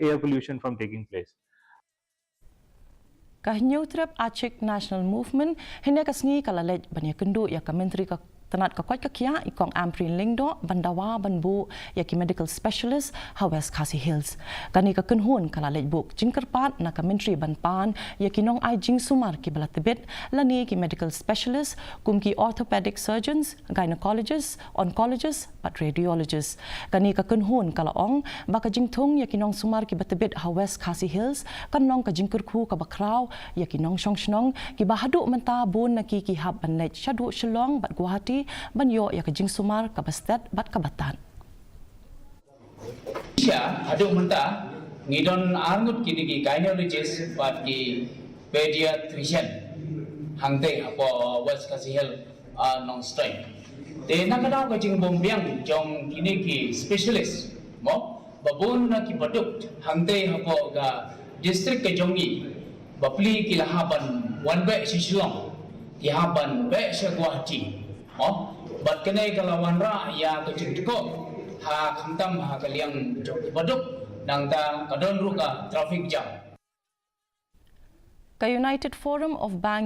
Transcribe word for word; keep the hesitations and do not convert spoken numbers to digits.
air pollution from taking place. Ka Hynñiewtrep Achik National Movement hynne ka sngi ka la leit ban ïakynduh ïa ka Myntri ka tnat ka koit ka khiah i Kong Ampareen Lyngdoh ban dawa ban buh ïa ki medical specialist ha West Khasi Hills. Kane ka kynhun ka la leit buh jingkyrpad na ka Myntri ban pan ïa ki nongai jingsumar kiba la tbit lane ki medical specialist kum ki orthopedic surgeons, gynecologists, oncologist bad radiologist. Kane ka kynhun ka la ong ba ka jingthung ïa ki nongsumar kiba tbit ha West Khasi Hills kan long ka jingkyrkhu kaba khraw ïa ki nongshong shnong kiba haduh mynta bun na ki ki hap ban leit shaduh Shillong bad Guwahati ban ïoh ïa ka jingsumar kaba stet bad kaba tad. Sha haduh mynta ngi don arngut kine ki gynecologist bad ki pediatrician hangtei hapoh West Khasi Hills, ah, Nongstoiñ. Te na ka daw ka jingbymbiang jong kine ki specialist mo, ba bun na ki baduk hangtei hapoh ka district ka jong ngi, bapli ki la hap ban wan beh sha Shillong, ki hap ban beh sha Guwahati mo. Bad kane ka la wanrah ïa ka jingtkuh ha khamtam ha ka liang jong ki baduk, nangta ka don ruh ka traffic jam. Ka United Forum of Bang